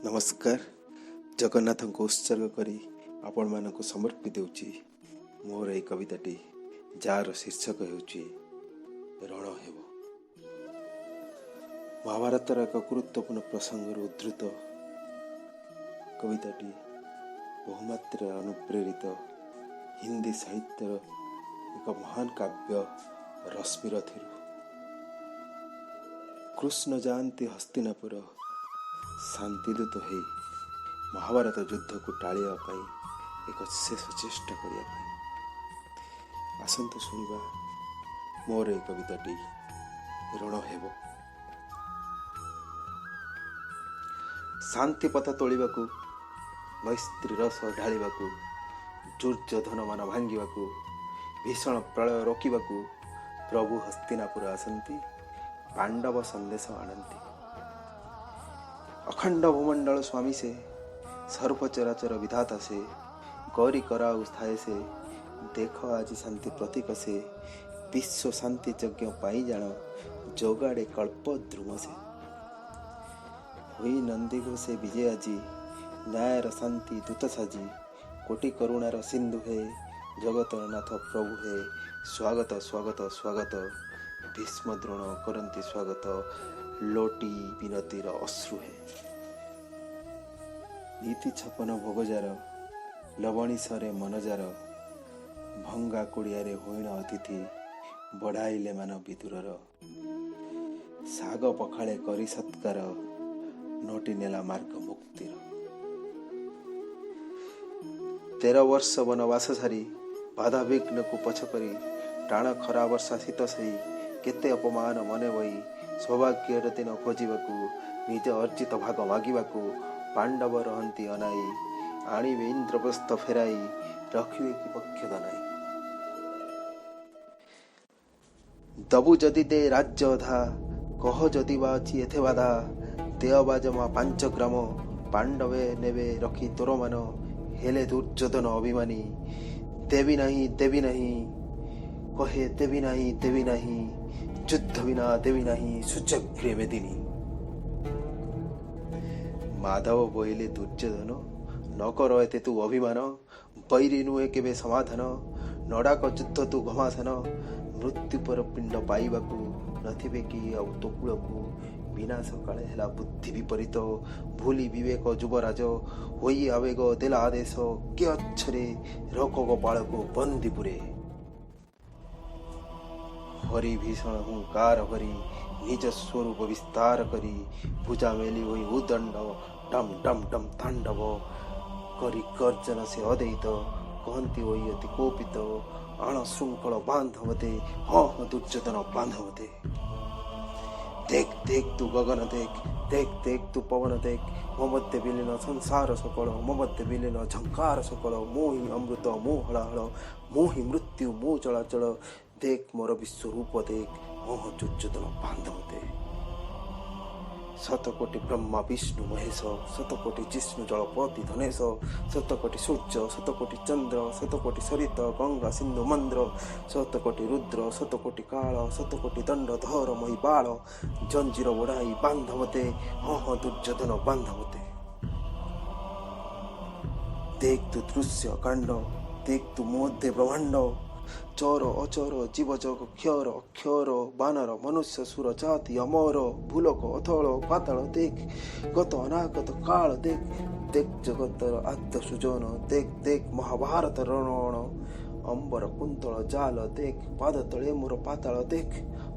ନମସ୍କାର। ଜଗନ୍ନାଥଙ୍କୁ ଉତ୍ସର୍ଗ କରି ଆପଣମାନଙ୍କୁ ସମର୍ପି ଦେଉଛି ମୋର ଏଇ କବିତାଟି, ଯାହାର ଶୀର୍ଷକ ହେଉଛି ରଣ ହେବ। ମହାଭାରତର ଏକ ଗୁରୁତ୍ୱପୂର୍ଣ୍ଣ ପ୍ରସଙ୍ଗରୁ ଉଦ୍ଧୃତ କବିତାଟି ବହୁମାତ୍ରାରେ ଅନୁପ୍ରେରିତ ହିନ୍ଦୀ ସାହିତ୍ୟର ଏକ ମହାନ କାବ୍ୟ ରଶ୍ମିରଥିରୁ। କୃଷ୍ଣ ଯାଆନ୍ତି ହସ୍ତିନାପୁର ଶାନ୍ତିଦୂତ ହେଇ, ମହାଭାରତ ଯୁଦ୍ଧକୁ ଟାଳିବା ପାଇଁ ଏକ ଶେଷ ଚେଷ୍ଟା କରିବା ପାଇଁ। ଆସନ୍ତୁ ଶୁଣିବା ମୋର ଏ କବିତାଟି ରଣ ହେବ। ଶାନ୍ତି ପଥ ତୋଳିବାକୁ, ମୈତ୍ରୀ ରସ ଢାଳିବାକୁ, ଦୁର୍ଯ୍ୟୋଧନ ମାନ ଭାଙ୍ଗିବାକୁ, ଭୀଷଣ ପ୍ରଳୟ ରୋକିବାକୁ ପ୍ରଭୁ ହସ୍ତିନାପୁର ଆସନ୍ତି, ପାଣ୍ଡବ ସନ୍ଦେଶ ଆଣନ୍ତି। ଅଖଣ୍ଡ ଭୂମଣ୍ଡଳ ସ୍ୱାମୀ ସେ, ସର୍ବଚରାଚର ବିଧାତା ସେ, ଗୌରୀ କରାଉ ଥାଏ ସେ, ଦେଖ ଆଜି ଶାନ୍ତି ପ୍ରତୀକ ସେ, ବିଶ୍ୱ ଶାନ୍ତି ଯଜ୍ଞ ପାଇଁ ଜାଣ ଯୋଗାଡ଼େ କଳ୍ପ ଦ୍ରୁମ ସେ। ହୋଇ ନନ୍ଦିଘୋଷେ ବିଜେ ଆଜି, ନ୍ୟାୟର ଶାନ୍ତି ଦୂତ ସାଜି, କୋଟି କରୁଣାର ସିନ୍ଧୁ ହେ, ଜଗତର ନାଥ ପ୍ରଭୁ ହେ, ସ୍ୱାଗତ ସ୍ୱାଗତ ସ୍ୱାଗତ, ଭୀଷ୍ମ ଦ୍ରୋଣ କରନ୍ତି ସ୍ୱାଗତ, ଲୋଟି ବିନତିର ଅଶ୍ରୁ ହେ। ନୀତି ଛପନ ଭୋଗଜାର, ଲବଣୀ ସରେ ମନଜାର, ଭଙ୍ଗା କୁଡ଼ିଆରେ ହୋଇଣ ଅତିଥି, ବଢ଼ାଇଲେ ମାନ ବିଦୁରର। ଶାଗ ପଖାଳେ କରି ସତ୍କାର, ନୋଟି ନେଲା ମାର୍ଗ ମୁକ୍ତିର। 13 ବର୍ଷ ବନବାସ ସାରି, ବାଧାବିଘ୍ନକୁ ପଛ କରି, ଟାଣ ଖରା ବର୍ଷା ଶୀତ ସହି, କେତେ ଅପମାନ ମନେ ବହି, ସୌଭାଗ୍ୟର ଦିନ ଖୋଜିବାକୁ, ନିଜ ଅର୍ଜିତ ଭାଗ ମାଗିବାକୁ, ପାଣ୍ଡବ ରହନ୍ତି ଅନାଇ, ଆଣିବେ ଇନ୍ଦ୍ରପ୍ରସ୍ଥ ଫେରାଇ, ରଖିବେ କି ପକ୍ଷତା ନାହିଁ। ଦବୁ ଯଦି ଦେ ରାଜ୍ୟ ଅଧା, କହ ଯଦି ବା ଅଛି ଏଥେ ବାଧା, ଦେଅ ବା ଜମା 5 ଗ୍ରାମ, ପାଣ୍ଡବେ ନେବେ ରଖି ତୋର ମାନ, ହେଲେ ଦୁର୍ଯ୍ୟୋଧନ ଅଭିମାନୀ, ଦେବି ନାହିଁ ଦେବି ନାହିଁ, କହେ ଦେବି ନାହିଁ ଦେବି ନାହିଁ, ଯୁଦ୍ଧ ବିନା ଦେବି ନାହିଁ ସୂଚଗ୍ରେ ମେଦିନୀ। ମାଧବ ବୋଇଲେ ଦୁର୍ଯ୍ୟୋଧନ, ନ କର ଏତେ ତୁ ଅଭିମାନ, ବୈରୀ ନୁହେଁ କେବେ ସମାଧାନ, ନଡ଼ାକ ଯୁଦ୍ଧ ତୁ ଘମାସନ, ମୃତ୍ୟୁ ପର ପିଣ୍ଡ ପାଇବାକୁ ନଥିବେ କି ଆଉ ତୋ କୂଳକୁ, ବିନାଶ କାଳେ ହେଲା ବୁଦ୍ଧି ବିପରୀତ, ଭୁଲି ବିବେକ ଯୁବରାଜ, ହୋଇ ଆବେଗ ଦେଲା ଆଦେଶ, କେ ଅଛରେ ରଖ ଗୋପାଳକୁ ବନ୍ଦୀପୁରେ। ହରି ଭୀଷଣ ହୁଙ୍କାର ଭରି, ନିଜ ସ୍ୱରୂପ ବିସ୍ତାର କରି, ଭୁଜା ମେଲି ହୋଇ ଉଦଣ୍ଡ, ଡମ୍ ଡମ୍ ଡମ୍ ତାଣ୍ଡବ କରି ଗର୍ଜନ ସେ ଅଦୈତ, କହନ୍ତି ହୋଇ ଅତି କୋପିତ, ଆଣ ଶୃଙ୍ଖଳ ବାନ୍ଧ ମତେ, ହଁ ହଁ ଦୁର୍ଯ୍ୟୋଧନ ବାନ୍ଧ ମତେ। ଦେଖ ଦେଖ ତୁ ଗଗନ ଦେଖ, ଦେଖ ଦେଖ ତୁ ପବନ ଦେଖ, ମୋ ମଧ୍ୟେ ବିଲୀନ ସଂସାର ସକଳ, ମୋ ମଧ୍ୟେ ବିଲୀନ ଝଙ୍କାର ସକଳ, ମୁଁ ହିଁ ଅମୃତ ମୁଁ ହଳାହଳ, ମୁଁ ହିଁ ମୃତ୍ୟୁ ମୁଁ ଚଳାଚଳ, ଦେଖ ମୋର ବିଶ୍ୱରୂପ ଦେଖ, ହଁ ହଁ ଦୁର୍ଯ୍ୟୋଧନ ବାନ୍ଧ ମତେ। ଶତକୋଟି ବ୍ରହ୍ମା ବିଷ୍ଣୁ ମହେଶ, ଶତକୋଟି ଜିଷ୍ଣୁ ଜଳପତି ଧନେଶ, ଶତକୋଟି ସୂର୍ଯ୍ୟ ଶତକୋଟି ଚନ୍ଦ୍ର, ଶତକୋଟି ସରିତ ଗଙ୍ଗା ସିନ୍ଧୁ ମନ୍ଦ୍ର, ଶତକୋଟି ରୁଦ୍ର ଶତକୋଟି କାଳ, ଶତକୋଟି ଦଣ୍ଡ ଧର ମହିବାଳ, ଜଞ୍ଜିର ବଢ଼ାଇ ବାନ୍ଧ ମତେ, ହଁ ହଁ ଦୁର୍ଯ୍ୟୋଧନ ବାନ୍ଧ ମତେ। ଦେଖ ତୁ ଦୃଶ୍ୟ କାଣ୍ଡ, ଦେଖ ତୁ ମଧ୍ୟେ ବ୍ରହ୍ମାଣ୍ଡ, ଚର ଅଚର ଜୀବ ଜଗ କ୍ଷର ଅକ୍ଷର, ବାନର ମନୁଷ୍ୟ ସୁର ଜାତି ଅମର, ଭୂଲୋକ ଅଥଳ ପାତାଳ ଦେଖ, ଗତ ଅନାଗତ କାଳ ଦେଖ, ଦେଖ ଜଗତର ଆଦ୍ୟ ସୃଜନ, ଦେଖ ଦେଖ ମହାଭାରତ ରଣ, ଅମ୍ବର କୁନ୍ତଳ ଜାଲ ଦେଖ, ପାଦ ତଳେ ମୋର ପାତାଳ ଦେଖ,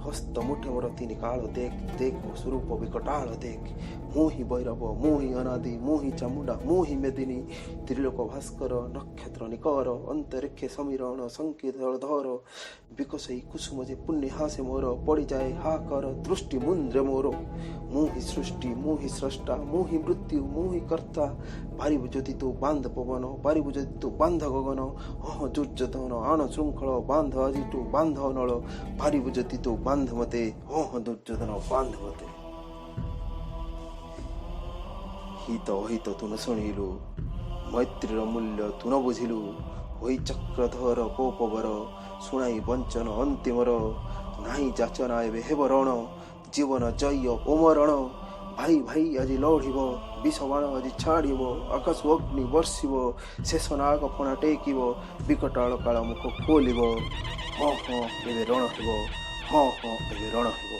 ହସ୍ତ ମୁଠେ ମୋର ତିନି କାଳ ଦେଖ, ଦେଖ ମୋ ସ୍ୱରୂପ ବିକଟାଳ ଦେଖ, ମୁଁ ହିଁ ଭୈରବ ମୁଁ ହିଁ ଅନାଦି, ମୁଁ ହିଁ ଚାମୁଣ୍ଡା ମୁଁ ହିଁ ମେଦିନୀ, ତ୍ରିଲୋକ ଭାସ୍କର ନକ୍ଷତ୍ର ନିକର, ଅନ୍ତରୀକ୍ଷେ ସମୀରଣ ସଂକେତ ଧର, ବିକଶଇ କୁସୁମ ଯେ ପୁଣ୍ୟ ହାସେ ମୋର, ପଡ଼ିଯାଏ ହାକର ଦୃଷ୍ଟି ମୁନ୍ଦ୍ରେ ମୋର, ମୁଁ ହିଁ ସୃଷ୍ଟି ମୁଁ ହିଁ ସ୍ରଷ୍ଟା, ମୁଁ ହିଁ ମୃତ୍ୟୁ ମୁଁ ହିଁ କର୍ତ୍ତା, ପାରିବୁ ଯଦି ତୁ ବାନ୍ଧ ପବନ, ପାରିବୁ ଯଦି ତୁ ବାନ୍ଧ ଗଗନ, ହଁ ହଁ ଦୁର୍ଯ୍ୟୋଧନ ଆଣ ଶୃଙ୍ଖଳ, ବାନ୍ଧ ଆଜିଠୁ ବାନ୍ଧ ଅନଳ, ପାରିବୁ ଯଦି ତୁ ବାନ୍ଧ ମତେ, ହଁ ହଁ ଦୁର୍ଯ୍ୟୋଧନ ବାନ୍ଧ ମତେ। ହିତ ଅହିତ ତୁ ନ ଶୁଣିଲୁ, ମୈତ୍ରୀର ମୂଲ୍ୟ ତୁ ନ ବୁଝିଲୁ, ହୋଇ ଚକ୍ରଧର କୋପବର, ଶୁଣାଇ ବଞ୍ଚନ ଅନ୍ତିମର, ନାହିଁ ଯାଚନା ଏବେ ହେବ ରଣ, ଜୀବନ ଜୟ ଓ ମରଣ, ଭାଇ ଭାଇ ଆଜି ଲଢ଼ିବ, ବିଷବାଣ ଆଜି ଛାଡ଼ିବ, ଆକାଶୁ ଅଗ୍ନି ବର୍ଷିବ, ଶେଷ ନାଗ ଫଣା ଟେକିବ, ବିକଟାଳ କାଳ ମୁଖ ଖୋଲିବ। ହଁ ହଁ, ଏବେ ରଣ ହେବ। ହଁ ହଁ, ଏବେ ରଣ ହେବ।